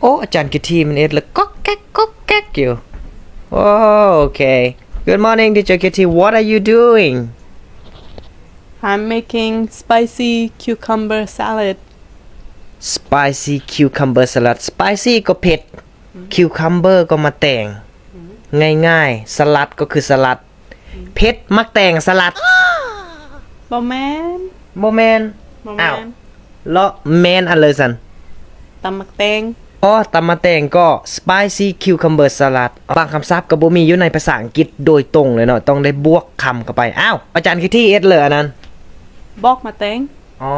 ໂອ້ ອາຈານກິດທີມັນເຮັດລະກອກແກກກອກແກກຢູ່. ໂອ້ ໂອເຄ. Good morning, teacher Kitty. What are you doing? I'm making spicy cucumber salad. Spicy cucumber salad. Spicy ກໍເຜັດ, cucumber ກໍໝາກແຕງ. ງ່າຍໆ, salad ກໍຄື salad. ເຜັດໝາກແຕງສະຫຼັດ. ບໍ່ແມ່ນ. ບໍ່ແມ່ນ. ບໍ່ແມ່ນ. ອ້າວ ເລາະແມ່ນອັນເລີຍຊັ້ນ. ຕຳໝາກແຕງ. ອໍ ຕຳໝາກແຕງກໍ spicy cucumber salad. ບາງຄຳສັບກໍບໍ່ມີຢູ່ໃນພາສາອັງກິດໂດຍຕົງເລີຍເນາະ, ຕ້ອງໄດ້ບວກຄຳເຂົ້າໄປ. ອ້າວ ອາຈານຄິດທີເຮັດເລີຍອັນນັ້ນ. ບອກໝາກແຕງ. ອໍ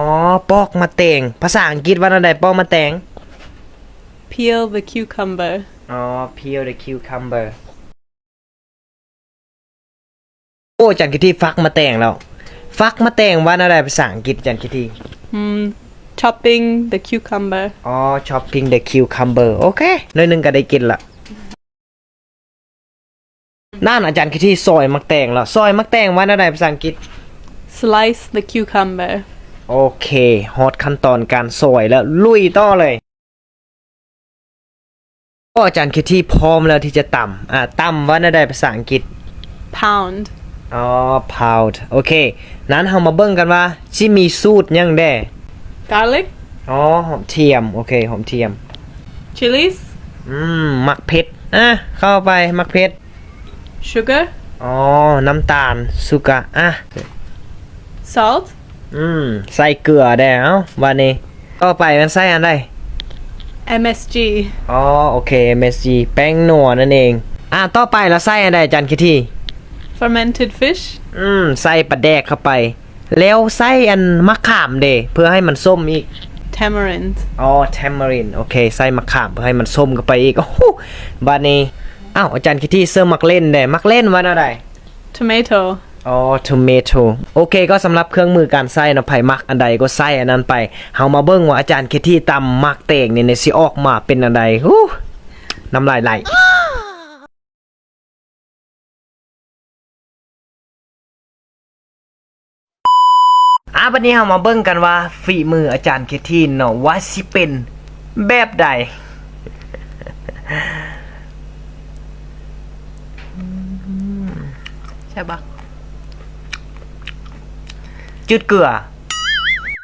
ປອກໝາກແຕງ. ພາສາອັງກິດວ່າແນວໃດ ປອກໝາກແຕງ? Peel the cucumber. ອໍ peel the cucumber. ໂອ້ ອາຈານຄິດທີຟັກໝາກແຕງແລ້ວ. ຟັກໝາກແຕງວ່າແນວໃດພາສາອັງກິດ ອາຈານຄິດທີ? ອືມ chopping the cucumber. ອໍ chopping the cucumber. ໂອເຄ ໜ້ອຍໜຶ່ງກໍໄດ້ກິນລະ. ນັ້ນ ອາຈານຄິດທີຊອຍໝາກແຕງແລ້ວ. ຊອຍໝາກແຕງວ່າແນວໃດພາສາອັງກິດ? Slice the cucumber. ໂອເຄ ຮອດຂັ້ນຕອນການຊອຍແລ້ວ ລຸຍຕໍ່ເລີຍ. ອາຈານຄິດທີພ້ອມແລ້ວທີ່ຈະຕຳ. ອາ ຕຳວ່າແນວໃດພາສາອັງກິດ? Pound. ອໍ pound. ໂອເຄ ນັ້ນເຮົາມາເບິ່ງກັນວ່າຊິມີສູດຫຍັງແດ່. Garlic. ອໍ ຫອມທຽມ. ໂອເຄ ຫອມທຽມ. Chilies. ອືມ ໝາກເຜັດ. ອາ ເຂົ້າໄປ ໝາກເຜັດ. Sugar. ອໍ ນ້ຳຕານ sugar. ອາ Salt. ອືມ ໃສ່ເກືອແດ່. ເອົ້າ ບາດນີ້ຕໍ່ໄປແມ່ນໃສ່ອັນໃດ? MSG. ອໍ ໂອເຄ MSG ແປ້ງນົວນັ້ນເອງ. ອາ ຕໍ່ໄປລະໃສ່ອັນໃດ ອາຈານຄິດທີ? Fermented fish. ອືມ ໃສ່ປາແດກເຂົ້າໄປ. ແລ້ວໃສ່ອັນໝາກຂາມເດ ເພື່ອໃຫ້ມັນສົ້ມອີກ? Tamarind. ອໍ tamarind. ໂອເຄ ໃສ່ໝາກຂາມເພື່ອໃຫ້ມັນສົ້ມເຂົ້າໄປອີກ. ໂອ້ໂຫ ບາດນີ້ ອ້າວ ອາຈານຄິດທີເສີມໝາກເລັ່ນແດ່. ໝາກເລັ່ນວ່າແນວໃດ? Tomato. ອໍ tomato. ໂອເຄ ກໍສຳລັບເຄື່ອງມືການໃຊ້ເນາະ ໃຜມັກອັນໃດກໍໃສ່ອັນນັ້ນໄປ. ເຮົາມາເບິ່ງວ່າອາຈານຄິດທີຕຳໝາກແຕງນີ້ ນີ້ຊິອອກມາເປັນອັນໃດ. ຫູ ນ້ຳລາຍໄຫຼ. ອາ ບັດນີ້ເຮົາມາເບິ່ງກັນວ່າຝີມືອາຈານເຄທີນເນາະ ວ່າຊິເປັນແບບໃດ. ແຊບບໍ່? ຈືດເກືອ.